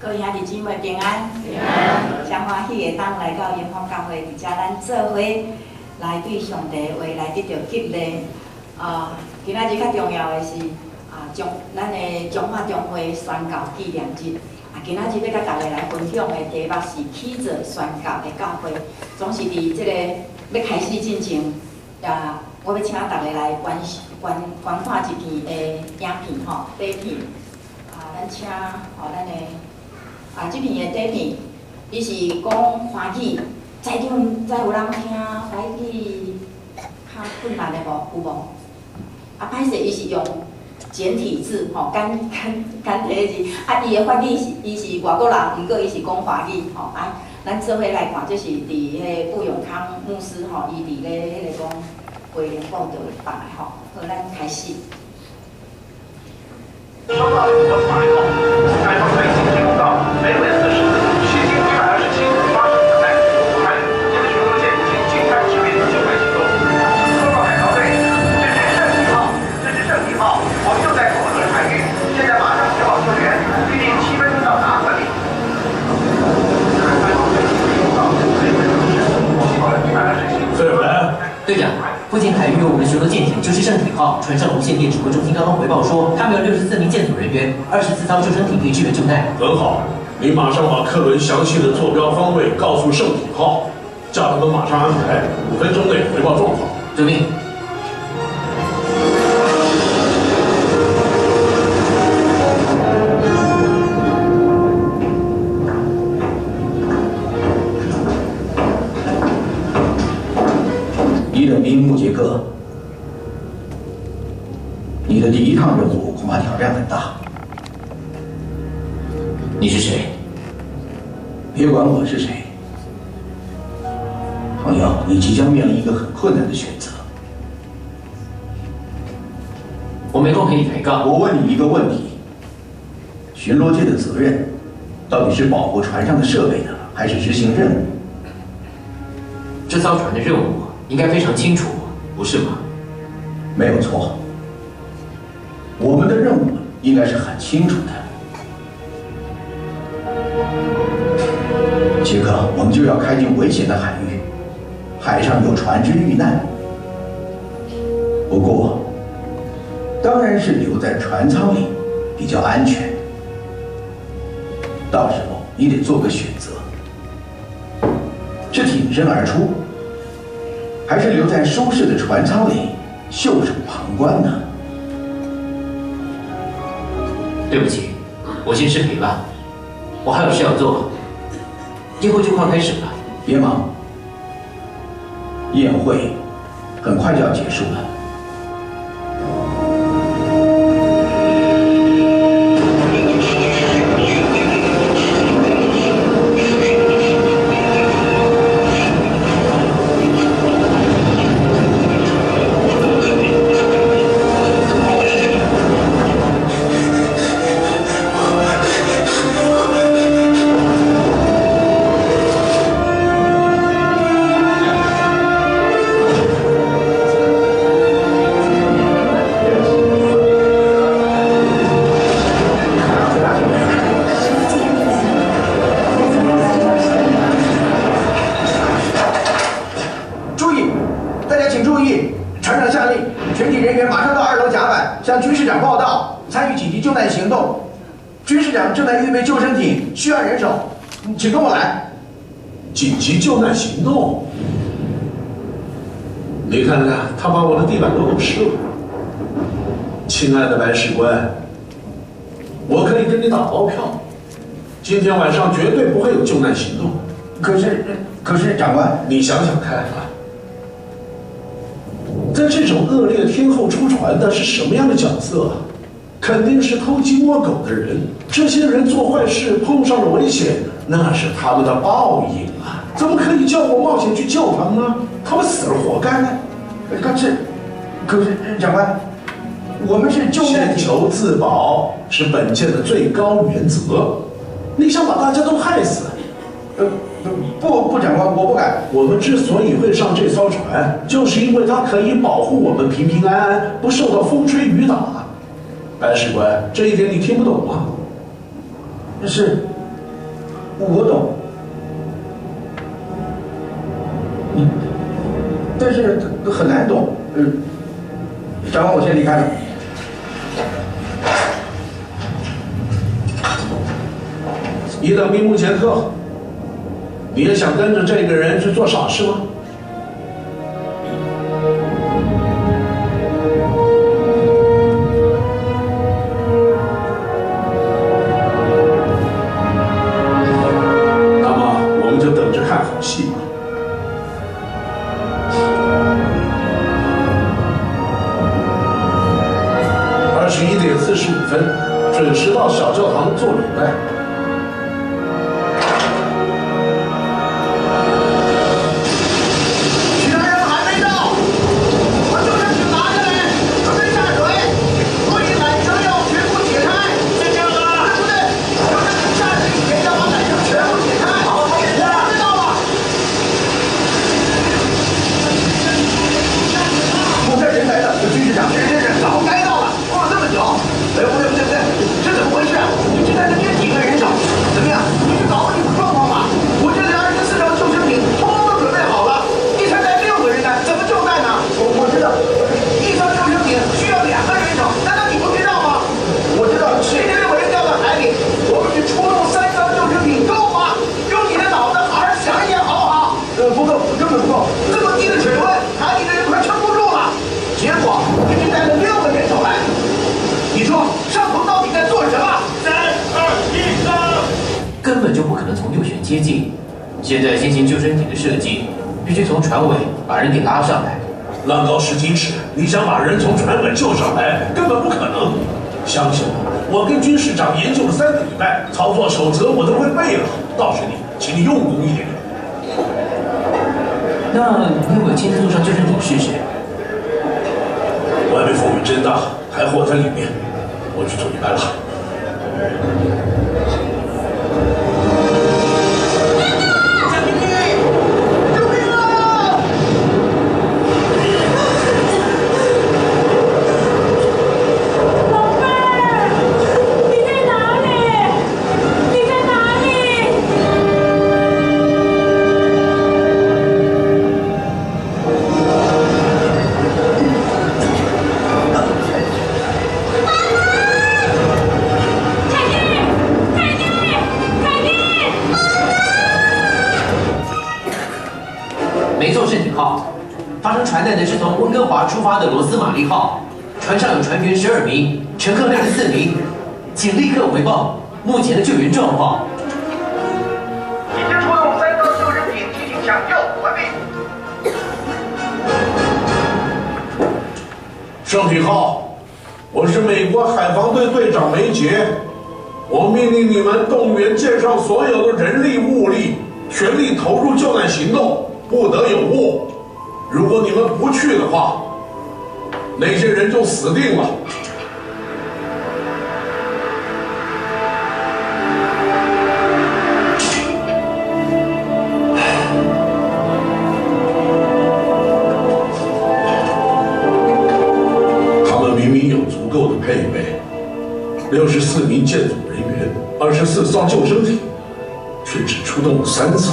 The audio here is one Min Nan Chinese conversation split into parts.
各位兄弟姊妹平安，平安，誠歡喜會當來到榮豐教會，佇遮咱做伙來對上帝的話來得著激勵。啊，今仔日較重要的是啊，中咱的中華中會宣教紀念日。啊，今仔日欲佮大家來分享的題目是起座宣教的教會。總是佇這個欲開始進前，啊，我欲請大家來觀觀觀看一片的影片吼，短片。啊，咱請吼咱的。啊，這片的短片，伊是講華語，在場在有人聽華語較困難的無？有無？啊，歹勢，伊是用簡體字吼，簡簡簡體字。啊，伊的發語是伊是外國人，毋過伊是講華語吼。啊，咱做伙來看，這是佇彼个傅永康牧師吼，伊佇咧彼個講回靈報道放的吼。好，咱開始。收到我馬上海方最新公告，北緯44度，西經127發生慘難，海這個巡邏艦已經進灘支援救援行動。報告海盜隊，這是勝利號，這是勝利號，我們就在附近海域，現在馬上前往救援，預定7分鐘到達，關閉。海方最新公告，北緯44度，西經127。費文，隊長。附近海域有我們巡邏艦艇，就是勝體號。船上無線電指揮中心剛剛回報說，他們有64名艦組人員，24艘救生艇可以支援救難。很好，你馬上把客輪詳細的坐標方位告訴勝體號，叫他們馬上安排，5分鐘內回報狀況。遵命。一等兵穆傑克，你的第一趟任務恐怕挑戰很大。你是誰？別管我是誰，朋友，你即將面臨一個很困難的選擇。我沒空陪你抬槓。我問你一個問題：巡邏艦的責任，到底是保護船上的設備呢，還是執行任務？這艘船的任務應該非常清楚，不是嗎？沒有錯，我們的任務應該是很清楚的。傑克，我們就要開進危險的海域，海上有船隻遇難。不過，當然是留在船艙裡比較安全。到時候你得做個選擇，是挺身而出，還是留在舒適的船艙裡袖手旁觀呢？對不起，我先失陪了，我還有事要做。宴會就快開始了，別忙，宴會很快就要結束了。向軍事長報到，參與緊急救難行動。軍事長正在預備救生艇，需要人手，請跟我來。緊急救難行動？你看看，他把我的地板都弄濕了。親愛的白士官，我可以跟你打包票，今天晚上絕對不會有救難行動。可是長官，你想想看啊。在這種惡劣天候出船的是什麼樣的角色？肯定是偷雞摸狗的人。這些人做壞事碰上了危險，那是他們的報應啊！怎麼可以叫我冒險去救他們呢？他們死了活該。可是長官，我們是救難。先求自保是本艦的最高原則。你想把大家都害死？不，長官，我不敢。我們之所以會上這艘船，就是因為它可以保護我們平平安安，不受到風吹雨打。白士官，這一點你聽不懂嗎？是，我懂。嗯，但是很難懂。長官，我先離開了。伊等兵目前特，你也想跟着這個人去做傻事嗎？那麼我們就等着看好戲吧。21點45分，準時到小教堂做禮拜。根本就不可能從右舷接近。現在新型救生艇的設計，必須從船尾把人給拉上來。浪高十幾尺，你想把人從船尾救上來，根本不可能。相信我，我跟軍事長研究了3個禮拜，操作守則我都會背了。倒是你，請你用功一點。那你有沒有親自坐上救生艇試試？外面風雨真大，還禍在裡面。我去做禮拜了。沒錯，聖體號發生船難的是從溫哥華出發的羅斯瑪麗號，船上有船員12名，乘客64名，請立刻回報目前的救援狀況。已經出動3艘救生艇進行搶救，完畢。聖體號，我是美國海防隊隊長梅傑，我命令你們動員艦上所有的人力物力，全力投入救難行動。不得有誤。如果你們不去的話，那些人就死定了。他們明明有足夠的配備，64名艦組人員，24艘救生艇，卻只出動了3艘。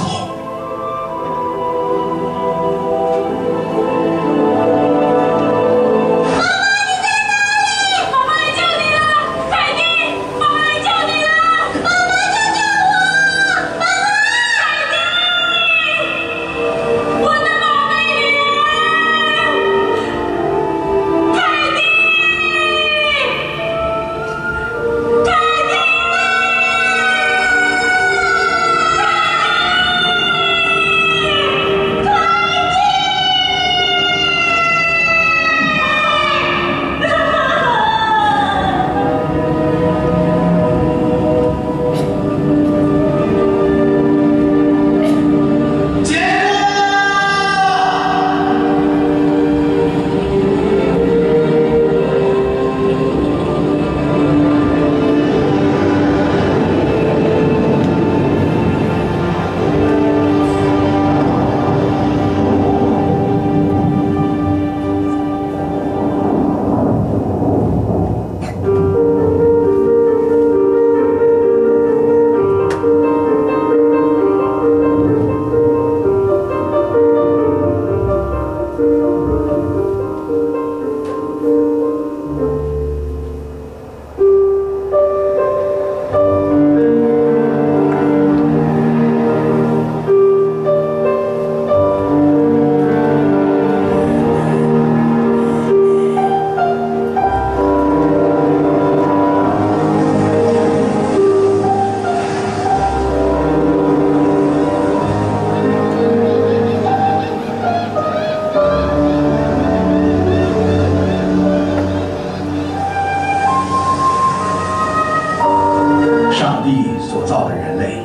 帝所造的人类，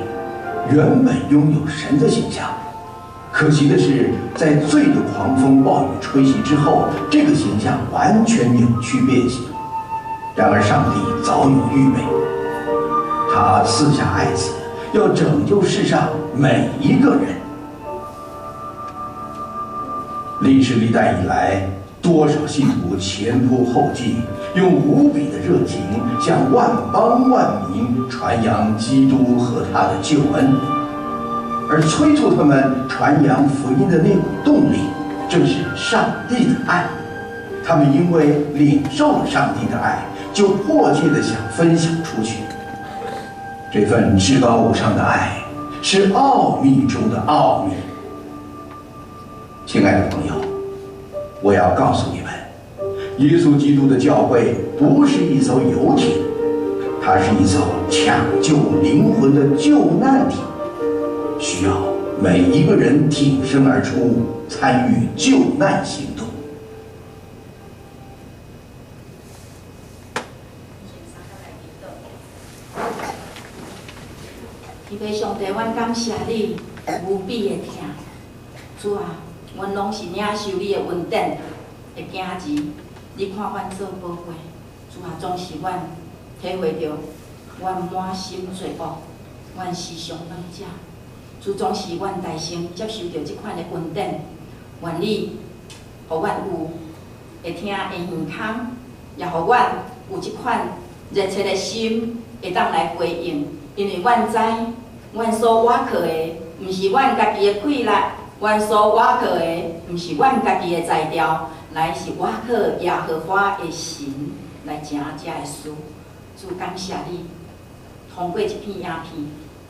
原本拥有神的形象，可惜的是，在罪的狂风暴雨吹袭之后，这个形象完全扭曲变形。然而，上帝早有预备，他赐下爱子，要拯救世上每一个人。历史历代以来，多少信徒前仆后继，用无比的热情向万邦万民传扬基督和他的救恩，而催促他们传扬福音的那股动力，正是上帝的爱。他们因为领受了上帝的爱，就迫切地想分享出去。这份至高无上的爱，是奥秘中的奥秘。亲爱的朋友，我要告诉你们，耶稣基督的教会不是一艘游艇，它是一艘抢救灵魂的救难艇，需要每一个人挺身而出，参与救难行动。天父上帝，阮感谢你无比的疼，主啊，阮攏是领受你的恩典的囝儿，你看阮做宝贝，主啊，总是阮体会著，阮满心罪恶，阮时常软弱，主总是阮大声接受著这款的恩典，愿你予阮有会听的耳孔，也予阮有这款热切的心，会当来回应，因为阮知，阮所倚靠的，毋是阮家己的气力。阮所倚靠的，毋是阮家己的才调，乃是倚靠耶和华的神来成这个事。主感谢你，通过这片影片，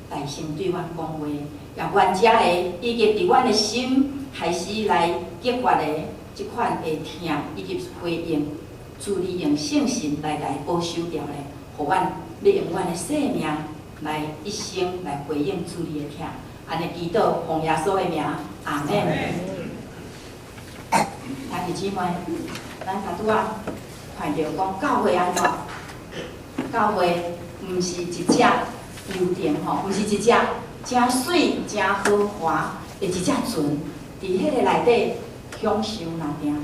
大声对阮讲话，也愿这个以及伫阮的心开始来激发的这款的疼以及回应。主你用圣神来来保守著咧，予阮欲用阮的生命来一生来回应主你的疼。按呢祈祷，奉耶稣的名，阿们。兄弟姊妹，咱拄拄仔看著讲教会按怎？教会毋是一隻游艇吼，毋是一隻誠媠、誠豪華的一隻船，佇彼个內底享受爾爾。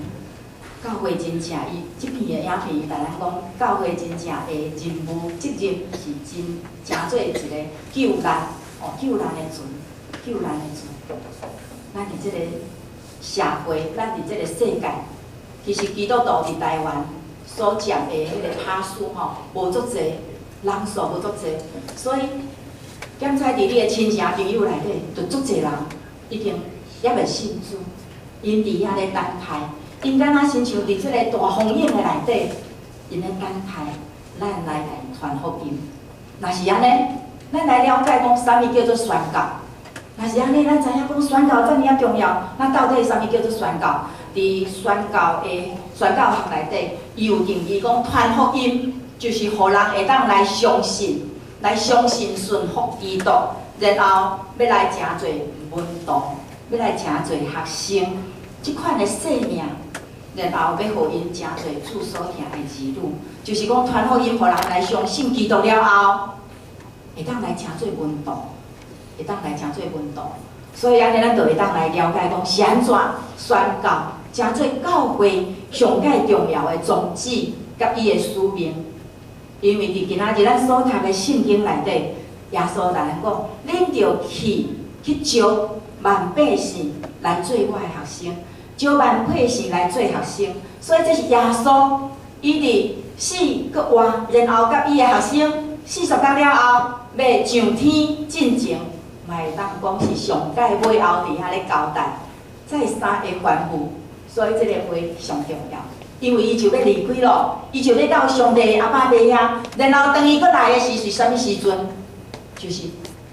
教會真正伊這片的影片，伊共咱講，教會真正的任務責任是真誠做一個救難哦，救難的船。救難的船，咱佇這個社會，咱佇這個世界，其實基督徒佇台灣所佔的彼個趴數吼，無足濟，人數無足濟，所以檢查佇你的親戚朋友內底，就足濟人已經猶未信主，𪜶佇遐咧等待，𪜶敢若親像佇這個大風湧的內底，𪜶咧等待咱來共傳福音。若是按呢，咱來了解講啥物叫做宣教。若是按呢，咱知影講宣教遮爾仔重要，那到底啥物叫做宣教？佇宣教的宣教學內底，伊有定義講，傳福音就是予人會當來相信，來相信順服基督，然後欲來成做門徒，欲來成做學生，這款的生命，然後欲予𪜶成做主所疼的兒女，就是講傳福音，予人來相信基督了後，會當來成做門徒。會當來成做門徒，所以按呢，咱就會當來了解講是按怎宣教，成做教會上蓋重要的宗旨佮伊的使命。因為佇今仔日咱所讀的聖經內底，耶穌共咱講，恁著去去招萬百姓來做我的學生，招萬百姓來做學生。所以這是耶穌伊佇死閣活，然後佮伊的學生40工了後，欲上天進前。嘛會當講是上蓋尾後佇遐咧交代，再三的吩咐，所以這個話上重要。因為伊就欲離開咯，伊就欲到上帝的阿爸佇遐，然後當伊閣來的時是啥物時陣？就是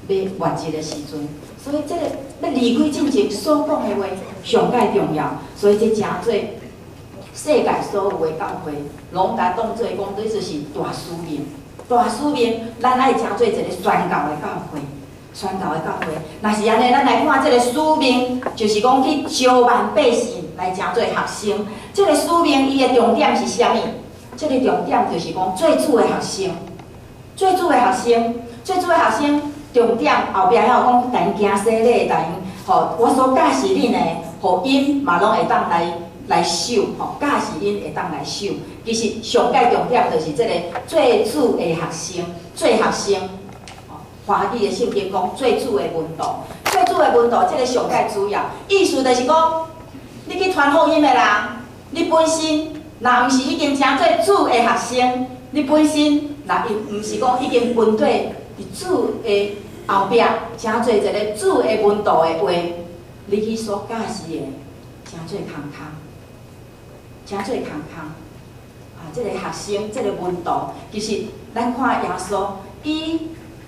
欲末日的時陣。所以這個欲離開進前所講的話上蓋重要，所以這成做世界所有的教會，攏共當做講，這就是大使命。大使命，咱愛成做一個宣教的教會。宣教的教會，若是按呢，咱來看這個使命，就是講去招萬百姓來成做學生。這個使命伊的重點是啥物？這個重點就是講做主的學生，做主的學生，做主的學生，重點後壁還有講，帶𪜶行洗禮，帶𪜶吼，我所教示恁的，予𪜶嘛攏會當來守，吼，教示𪜶會當來守。其實上蓋重點就是這個做主的學生，做學生。華語的聖經講做主的門徒，做主的門徒，這個上蓋主要意思就是講，你去傳福音的人，你本身若毋是已經成做主的學生，你本身若伊毋是講已經跟綴佇主的後壁，成做一個主的門徒的話，你去所教示的，成做空空，成做空空。啊，這個學生，這個門徒，其實咱看耶穌，伊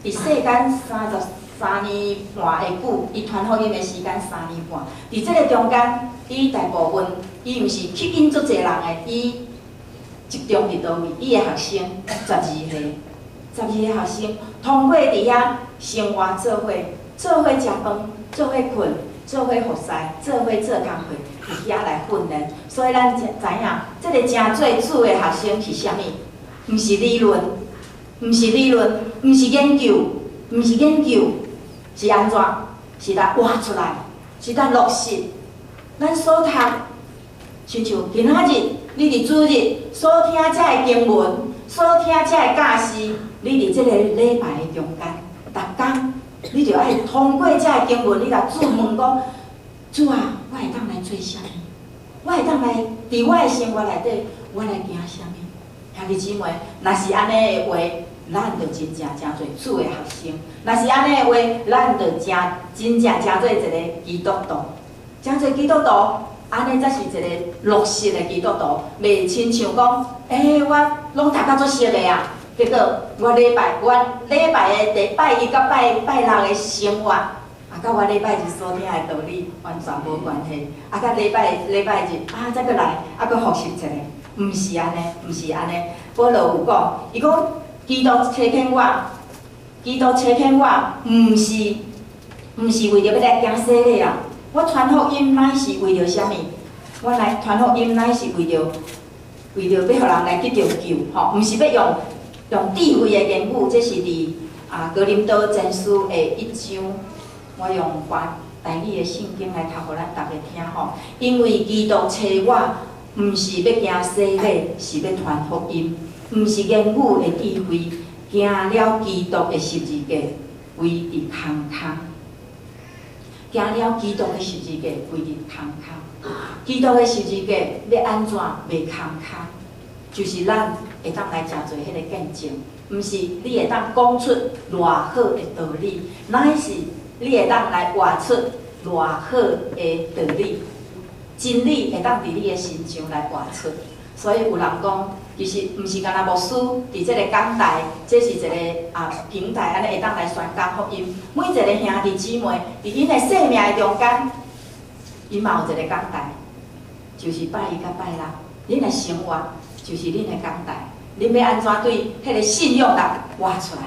佇世間33年半的久，伊傳福音的時間三年半，佇這個中間，伊大部分伊毋是吸引足濟人的，伊集中佇佗位？伊的學生十二個，十二個學生通過佇遐生活做伙，做伙食飯，做伙睏，做伙服侍，做伙做工課，佇遐來訓練。所以咱知影，這個成做主的學生是啥物？毋是理論，毋是理論，毋是研究，毋是研究，是按怎？是來活出來，是來落實。咱所讀，親像今仔日你佇主日所聽這个經文，所聽這个教示，你佇這个禮拜的中間，逐工你就愛通過這个經文，你來主問講：主啊，我會當來做啥物？我會當來佇我的生活內底，我來行啥物？兄弟姊妹，若是按呢的話，咱就真正成做主的學生；若是按呢的話，咱就真真正成做一個基督徒。成做基督徒，按呢才是一個落實的基督徒，袂親像講，欸，我攏讀甲足熟的啊，結果我禮拜的第拜一佮拜拜六的生活，啊，佮我禮拜日所聽的道理完全無關係，啊，佮禮拜日啊，再閣來，啊，閣複習一下，毋是按呢，毋是按呢。保羅有講，伊講基督差遣我，基督差遣我，毋是為著欲來行洗禮啊。我傳福音乃是為著啥物？我來傳福音乃是為著欲予人來得著救，吼，毋是欲用智慧的言語。這是佇哥林多前書的一章，我用華台語的聖經來讀，予咱逐家聽吼。因為基督差我，毋是欲行洗禮，是欲傳福音，毋是言語的智慧，驚了基督的十字架歸佇空空。驚了基督的十字架歸佇空空，基督的十字架欲按怎袂空空？就是咱會當來誠濟彼个見證，毋是你會當講出偌好的道理，乃是你會當來活出偌好的道理，真理會當佇你的身上來活出。所以有人講，其實毋是干焦牧師佇這个講台，這是一個平台，按呢會當來宣講福音。每一個兄弟姊妹，佇𪜶的生命的中間，𪜶嘛有一個講台，就是拜一佮拜六，恁的生活就是恁的講台。恁欲按怎對彼个信仰來活出來？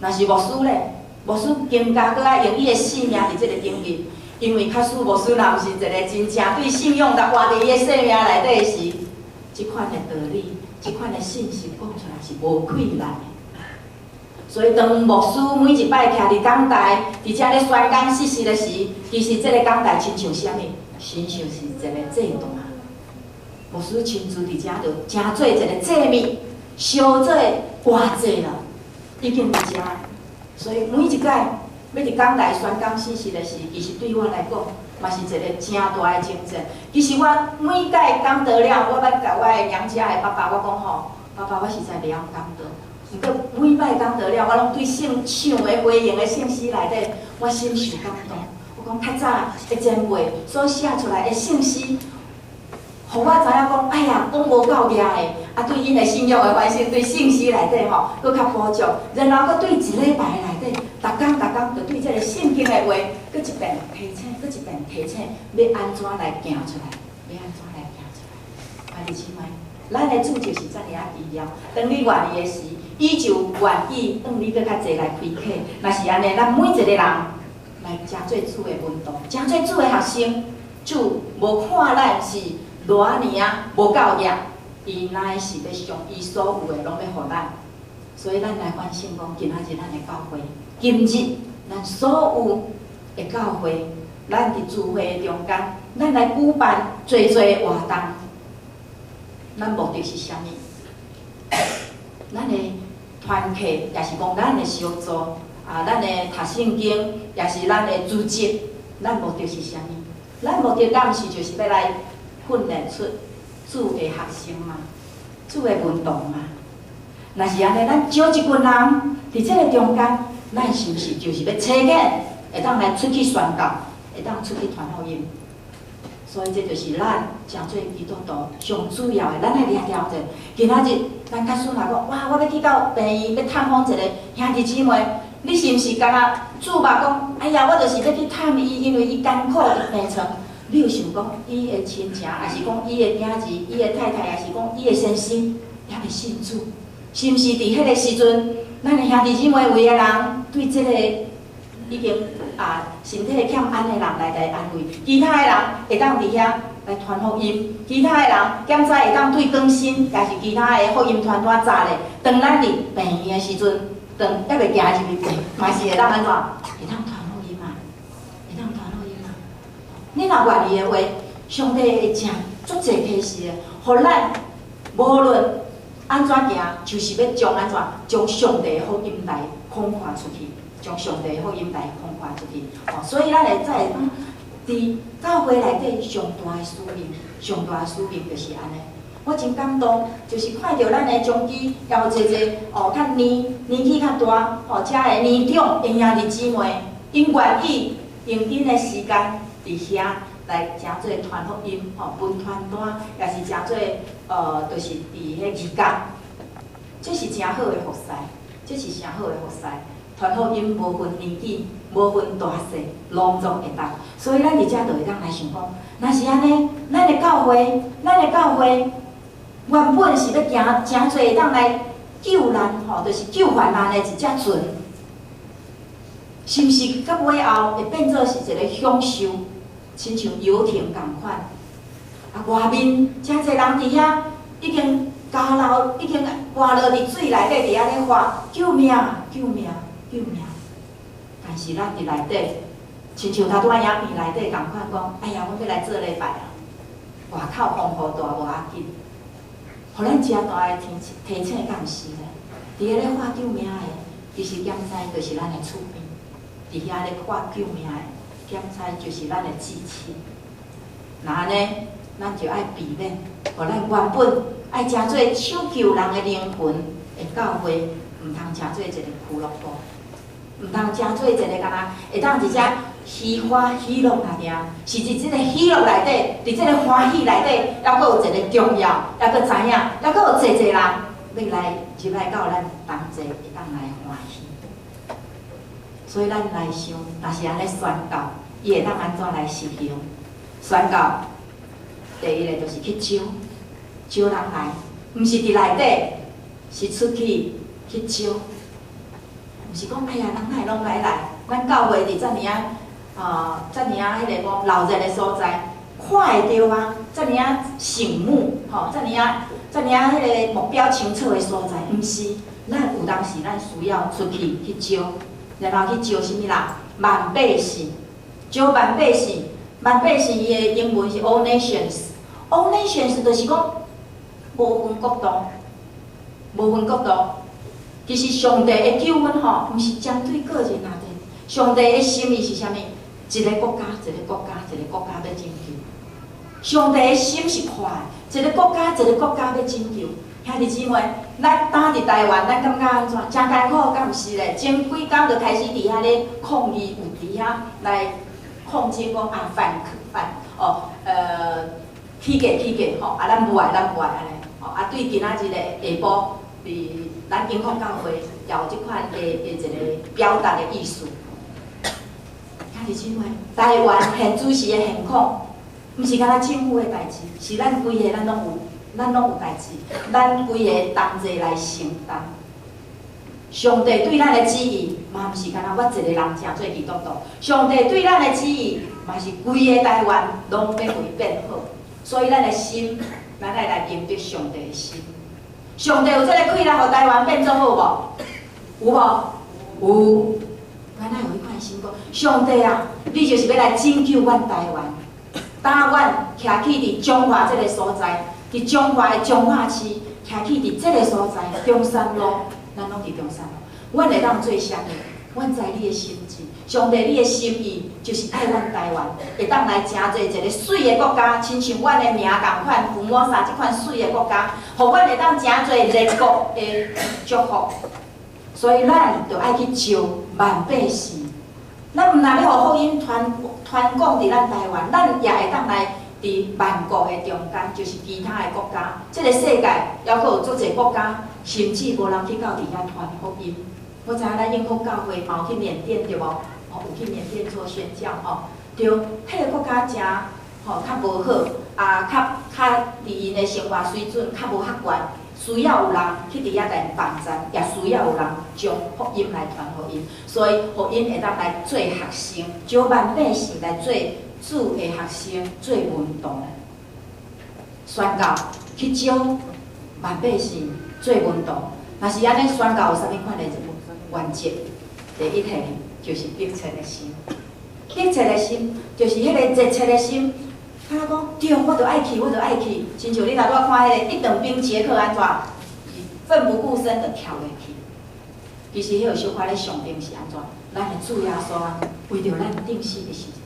若是牧師咧，牧師更加閣愛用伊的性命佇這個頂面，因為假使牧師若毋是一個真正對信仰來活佇伊的生命內底時，這款的道理、這款的信息講出來是無氣力的。所以當牧師每一擺徛佇講台，佇遮咧宣講信息的時，其實這個講台親像啥物？親像是一個祭壇。牧師親自佇遮就成做一個祭物，燒做活祭啦，已經佇遮。所以每一擺欲佇講台宣講信息的時，其實對我來講，嘛是一個誠大的挑戰。其實我每擺講道了，我捌共我的娘家的爸爸我講吼，爸爸我實在袂曉講道。毋過每擺講道了，我攏對聖唱的回應的聖詩內底，我深受感動。我講較早的前輩所寫出來的聖詩，予我知影講，哎呀，講無夠額的，啊，對𪜶的信仰的反省，對聖詩內底吼，閣較補足。然後閣對一禮拜內底，逐工逐工，就對這个聖經的話，閣一遍提醒，閣一遍提醒，欲按怎來行出來，欲按怎來行出來。兄弟姊妹，咱的主就是遮爾仔奇妙。當你願意的時，伊就願意向你閣較濟來開啟。若是按呢，咱每一個人來成做主的門徒，成做主的學生，主無看咱是偌爾仔無夠額，伊乃是欲將伊所有的攏欲予咱。所以咱來反省講，今仔日咱的教會，今日咱所有的教會，咱佇聚會中間，咱來舉辦濟濟活動，咱目的是啥物？咱的團契，也是講咱的小組，啊，咱的讀聖經，也是咱的組織，咱目的是啥物？咱目的敢毋是就是欲來訓練出主的學生嗎？主的門徒嗎？若是按呢，咱招一群人佇這个中間，咱是毋是就是欲差遣，會當來出去宣教，會當出去傳福音？所以這就是咱成做基督徒上主要的，咱愛掠牢者。今仔日咱假使若講，哇，我欲去到病院欲探訪一个兄弟姊妹，你是毋是干焦注目講？哎呀，我就是欲去探伊，因為伊艱苦佇病床。你有想講伊的親情，抑是講伊的囝兒、伊的太太，抑是講伊的先生，猶未信主？是毋是佇彼个時陣，咱的兄弟姊妹有的人對這个已經啊身體欠安的人來來安慰，其他的人會當佇遐來傳福音，其他的人檢查會當對更新，抑是其他的福音傳單紮咧。當咱佇病院的時陣，當猶未行入去病，嘛是會當按怎？會當傳福音啊，會當傳福音啊。你若願意的話，上帝會誠足濟啟示的，予咱無論按怎行，就是欲將按怎將上帝的福音來廣傳出去，將上帝的福音來廣傳出去。哦，所以咱會知講，佇教會內底上大的使命，上大的使命就是按呢。我真感動，就是看著咱的長期也有濟濟哦，較年年紀較大，吼，遮的年長的兄弟姊妹，𪜶願意用𪜶的時間佇遐來誠做傳福音，吼，分傳單，也是誠做就是佇彼義工，這是誠好的服侍，這是誠好的服侍。傳福音無分年紀，無分大細，攏總會當。所以咱佇遮就會當來想講，若是按呢，咱的教會，咱的教會原本是欲行誠濟會當來救難，吼，就是救患難的一隻船，是毋是到尾後會變做是一个享受，親像遊艇仝款？啊，外面誠濟人佇遐已經交流，已經活落佇水內底，佇遐咧喊救命！救命！救命！但是咱佇內底，親像頭拄仔影片內底仝款講，哎呀，阮欲來做禮拜啊！外口風雨大無要緊，予咱誠大的提提醒，敢毋是咧？佇遐咧喊救命的，其實檢知就是咱的厝邊，佇遐咧喊救命的，檢知就是咱的至親。若按呢，咱就愛避免，予咱原本愛誠做搶救人的靈魂的教會，毋通誠做一个俱樂部，毋通誠做一个敢若會當佇遮虛華喜樂爾爾，是佇這个喜樂內底，佇這个歡喜內底，猶閣有一个重要，猶閣知影，猶閣有濟濟人欲來入來到咱同齊，會當來歡喜。所以咱來想，若是按呢宣教，伊會當按怎來實行？宣教第一个就是去招，招人來，毋是佇內底，是出去去招。毋是講哎呀，人哪會攏來來？咱教會佇遮爾仔，啊，遮爾仔彼个講鬧熱的所在，看會著啊，遮爾仔醒目，吼，遮爾仔遮爾仔彼個目標清楚的所在，毋是。咱有當時咱需要出去去招，然後去招啥物人？萬百姓，招萬百姓，萬百姓伊的英文是 All Nations，All Nations 就是講無分國度，無分國度。其實上帝的救恩吼，毋是針對個人爾爾。上帝的心意是啥物？一个國家，一个國家，一个國家欲拯救。上帝的心是寬，一个國家，一个國家欲拯救。兄弟姊妹，咱呾佇台灣，咱感覺按怎？誠艱苦，敢毋是咧？前幾工就開始佇遐咧抗議，有佇遐來抗爭，講啊反反哦，起價起價吼，啊咱無愛，咱無愛按呢，吼啊對今仔日的下晡，佇咱英國教會也有這款的的一個表達的意思。兄弟姊妹，台灣現此時的現況，毋是干焦政府的代誌，是咱規个咱攏有，咱攏有代誌，咱規个同齊來承擔。上帝對咱的旨意，嘛毋是干焦我一個人成做基督徒。上帝對咱的旨意，嘛是規個台灣攏欲為變好。所以咱的心，咱愛來明白上帝的心。上帝有這个氣力，予台灣變做好無？有無？有。阮愛有彼款心講，上帝啊，你就是欲來拯救阮台灣，帶阮徛起佇彰化這个所在，佇彰化的彰化市，徛起佇這个所在，中山路，咱攏佇中山路，阮會當做啥物？阮知你的心志，上帝你的心意就是愛阮台灣，會當來成做一个媠的國家，親像阮的名仝款，福摩薩這款媠的國家，予阮會當成做列國的祝福。所以咱就愛去召萬百姓，咱毋但欲予福音傳傳講佇咱台灣，咱也會當來佇萬國的中間，就是其他的國家，這个世界猶閣有足濟國家，甚至無人去到佇遐傳福音。我知影咱永福教會嘛有去緬甸對無？哦，有去緬甸做宣教吼，對，彼个國家誠吼較無好，啊，較較佇𪜶的生活水準較無遐懸，需要有人去佇遐共𪜶幫贊，也需要有人將福音來傳予𪜶，所以予𪜶會當來做學生，招萬百姓來做主的學生，做門徒，宣教去招萬百姓做門徒。若是按呢宣教有啥物款的原則？第一項就是迫切的心，迫切的心就是彼個熱切的心。敢若講對，我著愛去，我著愛去。親像你若拄仔看彼個一等兵傑克按怎，奮不顧身的跳落去。其實彼個小可咧象徵是按怎？咱的主耶穌啊，為著咱釘死佇十字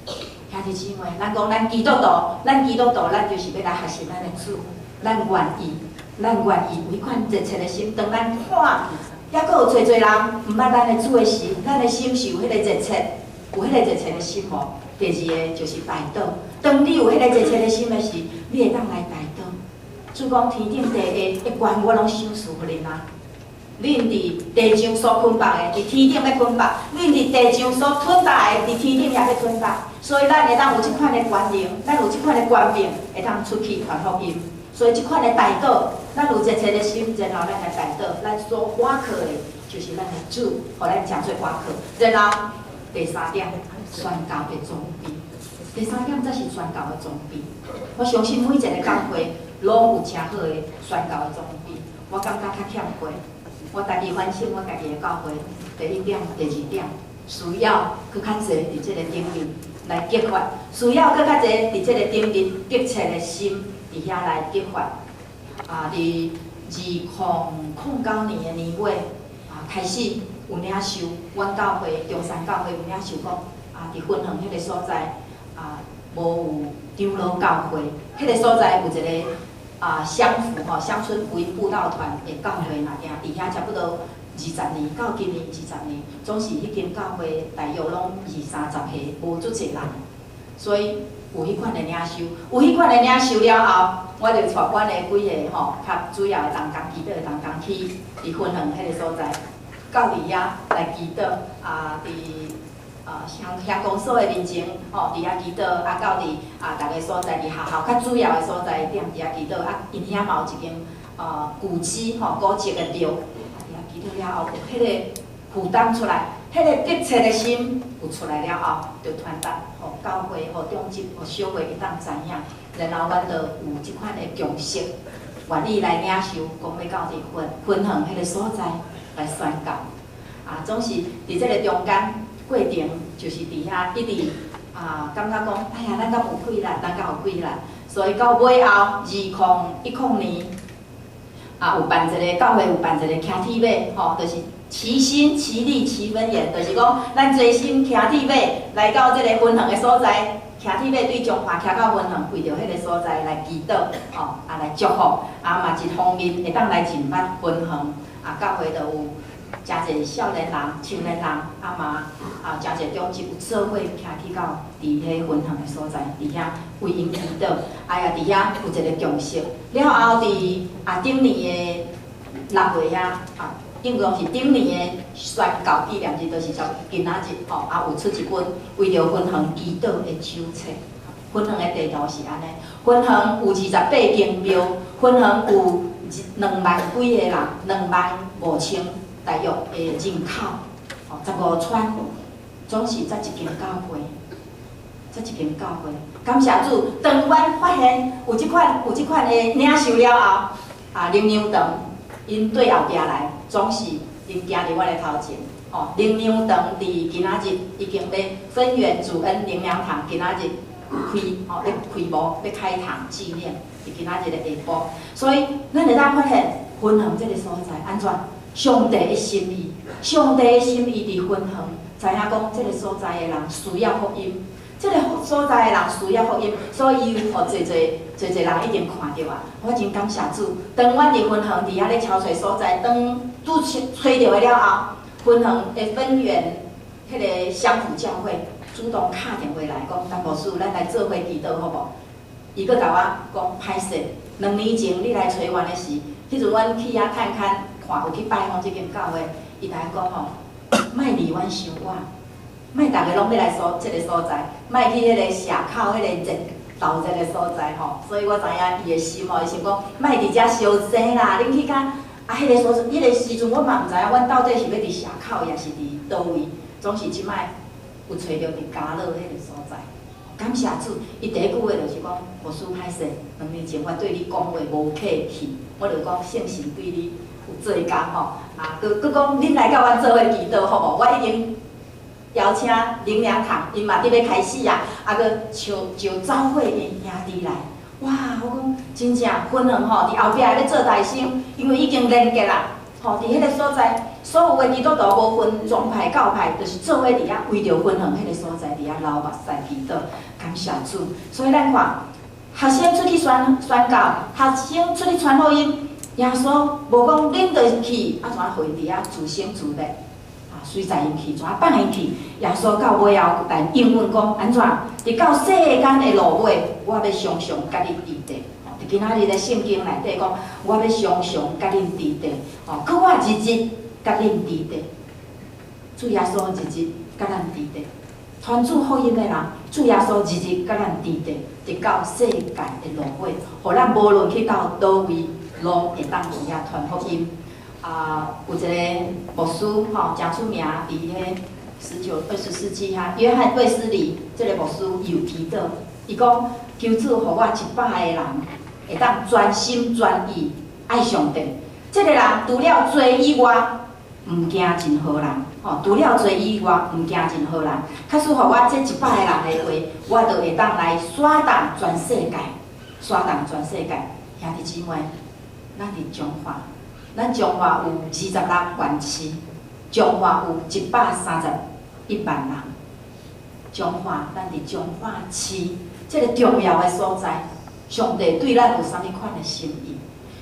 架。兄弟姊妹，咱講咱基督徒，咱基督徒，咱就是欲來學習咱的主，咱願意，咱願意有彼款熱切的心，當咱看，猶閣有濟濟人毋捌咱的主的時，咱的心是有彼個熱切，有彼個熱切的心無？第二个就是代禱，當你有彼個熱切的心的時，你會當來代禱。主講天頂地下的權，我攏賞賜予恁啊！恁佇地上所捆綁的，佇天頂欲捆綁；恁佇地上所吞達的，佇天頂也欲吞達。所以咱會當有這款的權能，咱有這款的權柄，會當出去傳福音。所以這款的代禱，咱有熱切的心，然後咱來代禱，咱所倚靠的，就是咱的主，予咱誠做倚靠。然後第三點，宣教的裝備。第三點才是宣教的裝備。我相信每一個教會攏有誠好的宣教的裝備。我感覺較欠缺。我家己反省我家己的教會，第一點、第二點，需要閣較濟佇這个頂面來激發，需要閣較濟佇這个頂面迫切的心佇遐來激發。啊，佇2009年的年尾，啊，開始有領袖，阮教會中山教會有領袖講，啊，佇芬園彼个所在，啊，無有長老教會，彼个所在有一个啊，鄉福吼，鄉村福音佈道團的教會，若定佇遐差不多二十年，到今年二十年，總是彼間教會大約攏二三十歲，無足濟人，所以有彼款的領袖，有彼款的領袖了後，我就帶阮的幾個吼，較主要的同工，祈禱的同工去佇芬園彼个所在，到佇遐來祈禱，啊，佇啊鄉鄉公所的面前，吼，佇遐祈禱，啊，到佇啊逐个所在，佇學校較主要的所在點佇遐祈禱，啊，𪜶遐嘛有一間古蹟吼，古蹟的廟，啊，佇遐祈禱了後，有彼个負擔出來，彼个迫切的心有出來了後，就傳達予教會、予長執、予小會會當知影，然後阮就有這款的共識，願意來領受，講欲到佇芬芬園彼个所在來宣教，啊，總是佇這个中間過程，就是佇遐一直啊，感覺講，哎呀，咱敢有氣力，咱敢有氣力，所以到尾後2010年，啊，有辦一个教會，有辦一個騎鐵馬，吼，就是齊心齊力齊奔遠，就是講咱齊心騎鐵馬來到這个芬園的所在，騎鐵馬對彰化騎到芬園，為著彼个所在來祈禱，吼，啊來祝福，啊嘛一方面會當來認捌芬園，啊教會就有誠濟少年人、青年人，啊嘛啊誠濟長執有做伙徛去到佇彼芬園的所在，佇遐為𪜶祈禱，啊也佇遐有一个共識。了後佇啊頂年的6月遐，啊應該是頂年的宣教紀念日，就是今仔日吼，啊有出一本為著芬園祈禱的手冊。芬園的地圖是按呢，芬園有28間廟，芬園有2萬幾个人，2.5萬大約的人口，吼，15村，總是才一間教會，才一間教會。感謝主，當阮發現有這款的領袖了後，啊，靈糧堂𪜶對後壁來，總是𪜶行佇我的頭前。吼，靈糧堂佇今仔日已經咧分園主恩靈糧堂，今仔日開吼咧開幕，欲開堂紀念，佇今仔日的下晡。所以咱會當發現分園這个所在按怎？上帝的心意，上帝的心意佇分園，知影講這个所在的人需要福音，這个所在的人需要福音，所以伊有予濟濟濟濟人已經看著啊。我真感謝主，當阮佇分園佇遐咧敲揣所在，當拄揣著的了後，分園的分園彼个相府教會主動敲電話來講，陳牧師，咱來做伙祈禱好無？伊閣共我講歹勢，2年前你來揣阮的時，彼陣阮去遐探勘，看有去拜訪這間教會，伊共阮講吼，莫離阮傷遠，莫逐个攏欲來所這个所在，莫去彼个社口彼個熱鬥熱的所在吼。所以我知影伊的心吼，伊想講莫佇遮相爭啦，恁去較啊，彼个所在，彼个時陣我嘛毋知影，阮到底是欲佇社口，抑是佇佗位，總是這擺有揣著佇嘉樂彼个所在。感謝主，伊第一句話就是講，牧師歹勢，2年前我對你講話無客氣，我就講聖神對你有做工吼，啊，閣閣講恁來佮阮做伙祈禱好無？我已經邀請靈糧堂，𪜶嘛佇欲開始啊，啊，閣招招走會的兄弟來，哇！我講真正分園吼，佇後壁咧做大聲，因為已經連結啦，吼，佇彼个所在，所有的基督徒無分宗派教派，就是做伙佇遐圍著分園彼个所在佇遐流目屎祈禱，感謝主。所以咱看，學生出去宣宣教，學生出去傳福音，耶穌無講恁著去，啊怎予𪜶佇遐自生自滅？啊，隨在𪜶去，怎放𪜶去？耶穌到尾後但應允講按怎？直到世間的落尾，我欲常常佮恁佇佇。佇今仔日的聖經內底講，我欲常常佮恁佇佇。吼，閣我日日佮恁佇佇。主耶穌日日佮咱佇佇。傳主福音的人，主耶穌日日佮咱佇佇，直到世界的落尾，予咱無論去到佗位，攏會當去遐傳福音。啊，有一個牧師吼，誠出名，佇彼19、20世紀哈，約翰衛斯理這个牧師伊有提到，伊講求主予我100個人會當專心專意愛上帝。這个人除了罪以外，毋驚任何人，吼，除了罪以外，毋驚任何人。假使予我這100個人的話，我就會當來刷動全世界，刷動全世界。兄弟姊妹，咱佇彰化，咱彰化有26縣市，彰化有131萬人。彰化，咱佇彰化市這个重要的所在，上帝對咱有啥物款的心意？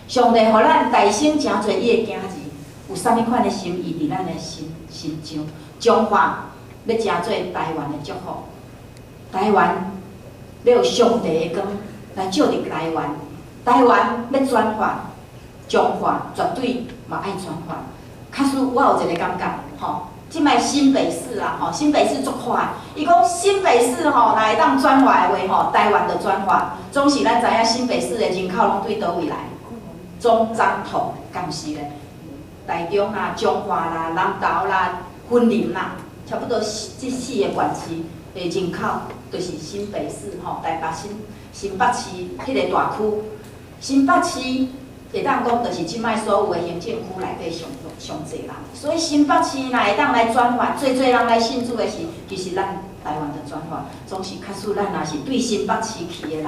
上帝予咱誕生誠濟伊的囝兒，有啥物款的心意佇咱的心心上？彰化欲成做台灣的祝福，台灣欲有上帝的光來照佇台灣，台灣欲轉化，彰化絕對嘛愛轉化。假使我有一个感覺，吼，這擺新北市啊，吼，新北市足快。伊講新北市吼，若會當轉化的話，吼，台灣就轉化。總是咱知影新北市的人口攏對佗位來？總彰桃，敢是咧？台中啦、彰化啦、南投啦、雲林啦，差不多這四个縣市的人口，就是新北市吼，台北新新北市彼个大區，新北市會當講，就是這擺所有的行政區內底上上濟人，所以新北市若會當來轉化，濟濟人來信主的時，其實咱台灣就轉化，總是假使咱若是對新北市去的人，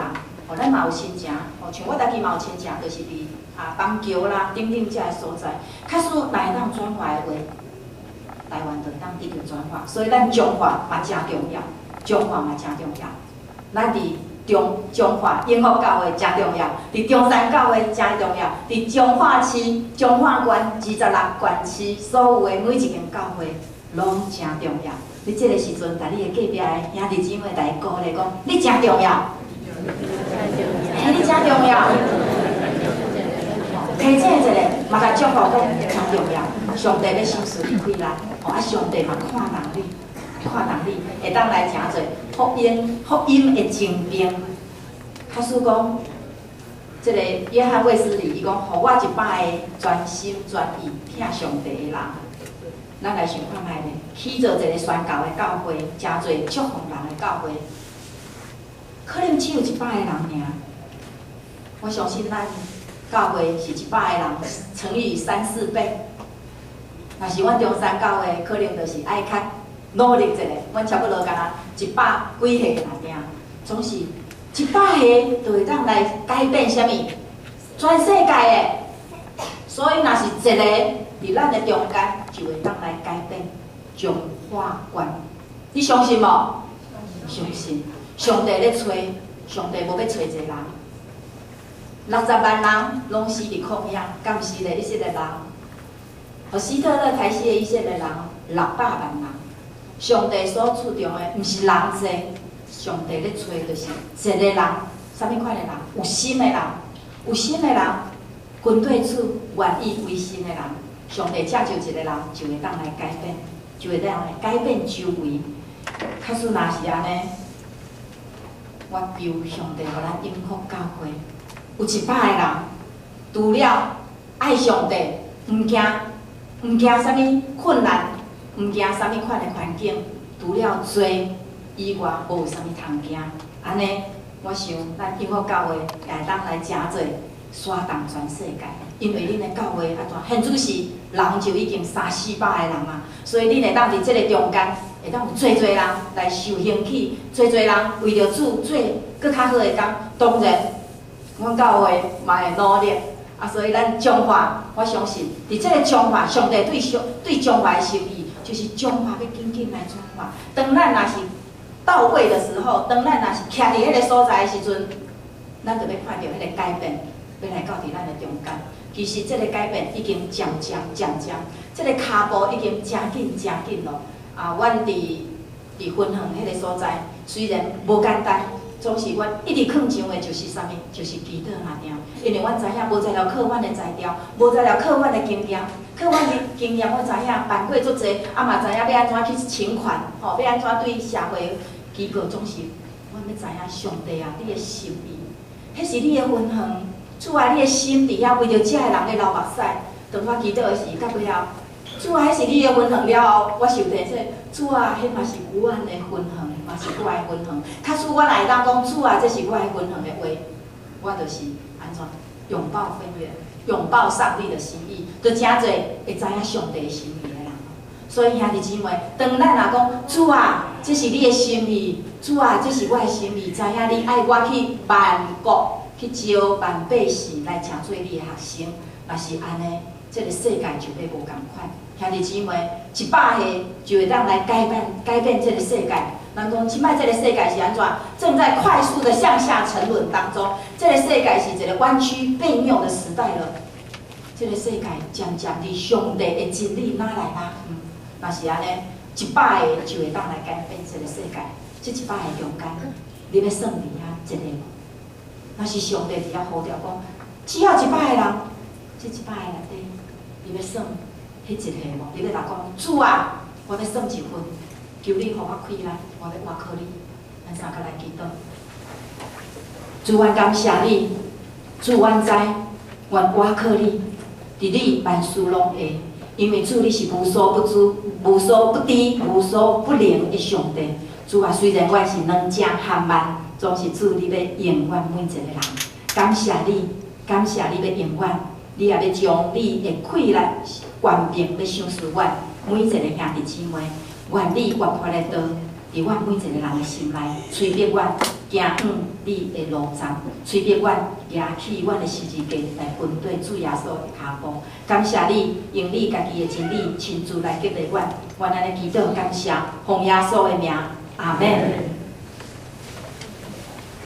吼，咱嘛有親情，吼，像我家己嘛有親情，就是佇啊板橋啦等等這个所在，假使若會當轉化的話，台灣就會當得著轉化，所以咱彰化嘛誠重要，彰化嘛誠重要，咱佇中彰化永福教會誠重要，佇中山教會誠重要，佇彰化市、彰化縣26縣市所有的每一間教會攏誠重要。你這个時陣，共你的隔壁的兄弟姊妹來鼓勵講，你誠重要，欸，你誠重要。提醒一下，嘛共祝福講誠重要。上帝欲賞賜你開來，吼啊！上帝嘛看重你，看重你，會當來成做福音福音的精兵。假使講，這个約翰衛斯理伊講，予我100个專心專意疼上帝的人，咱來想看覓咧？起做一个宣教的教會，誠濟祝福人的教會，可能只有100個人爾。我相信咱教會是100個人乘以三四倍。若是阮中山教會，可能就是愛較努力一下，阮差不多敢若100幾個爾爾，總是100個就會當來改變啥物？全世界的。所以若是一個佇咱的中間，就會當來改變彰化縣。你相信無？相信。上帝咧揣，上帝無欲揣一個人。60萬人攏死佇曠野，敢毋是咧？以色列人，予希特勒刣死的以色列人600萬人。上帝所注重的，毋是人濟，上帝咧揣就是一個人，啥物款的人？有心的人，有心的人，跟綴主，願意委身的人，上帝召就一個人，就會當來改變，就會當來改變周圍。假使若是按呢，我求上帝予咱永福教會有100個人，除了愛上帝，毋驚毋驚啥物困難，毋驚啥物款的環境，除了罪以外，無有啥物通驚。按呢，我想咱永福教會也會當來成做煽動全世界，因為恁的教會按怎現主時人就已經三四百個人啊，所以恁會當佇這个中間，會當有濟濟人來受興起，濟濟人為著主做閣較好的工。當然，阮教會嘛會努力，啊，所以咱彰化，我相信佇這个彰化，上帝對上對彰化的心意，就是彰化欲緊緊來轉化。當咱若是到位的時候，當咱若是徛佇彼个所在的時陣，咱就欲看著彼个改變，欲來到佇咱的中間。其實這个改變已經漸漸漸漸，這个跤步已經誠緊誠緊咯。啊，阮佇佇分園彼个所在，雖然無簡單，總是阮一直囥上的就是啥物？就是祈禱爾爾。因為阮知影無材料靠阮的才調，無材料靠阮的經驗，靠阮的經驗，我知影辦過足濟，啊嘛知影欲按怎去請款，吼，欲按怎對社會機構，總是阮欲知影上帝啊，你的心意，彼是你的分園。主啊，你的心佇遐為著遮的人咧流目屎。當我祈禱的時，到尾後，主啊，彼是你的分園了後，我受提醒，主啊，彼嘛是阮的分園，嘛是我的分園。假使我若會當講，主啊，這是我的分園的話，我就是按怎擁抱分園，擁抱上帝的心意，就誠濟會知影上帝的心意的人。所以兄弟姊妹，當咱若講主啊，這是你的心意，主啊，這是我的心意，知影你愛我去萬國去招萬百姓來成做你的學生，若是按呢，這个世界就欲無仝款。兄弟姊妹，100個就會當來改變改變這个世界。人講，這擺這个世界是按怎？正在快速的向下沉淪當中。這个世界是一个彎曲悖謬的時代了。這个世界漸漸佇上帝的真理哪來哪去？若是按呢，100個就會當來改變這个世界。這100個中間，你欲算佇遐一个無？若是上帝佇遐呼召講，只要100個人，這100個內底，你欲算彼一个無？你欲來講，主啊，我欲算一份，求你予我氣力，我欲倚靠你。咱三個來祈禱。主，阮感謝你，主，阮知，阮倚靠你，佇你萬事攏會，因為主你是無所不知、無所不知、無所不能的上帝。主啊，雖然阮是軟弱含慢，總是主你欲用阮每一個人。感謝你，感謝你欲用阮，你也欲將你的氣力、權柄欲賞賜阮每一個兄弟姊妹。願你活潑的道，佇阮每一個人的心內，催逼阮行往你的路站，催逼阮舉起阮的十字架來跟綴主耶穌的跤步。感謝你，用你家己的真理親自來激勵阮。阮按呢祈禱感謝，奉耶穌的名，阿們。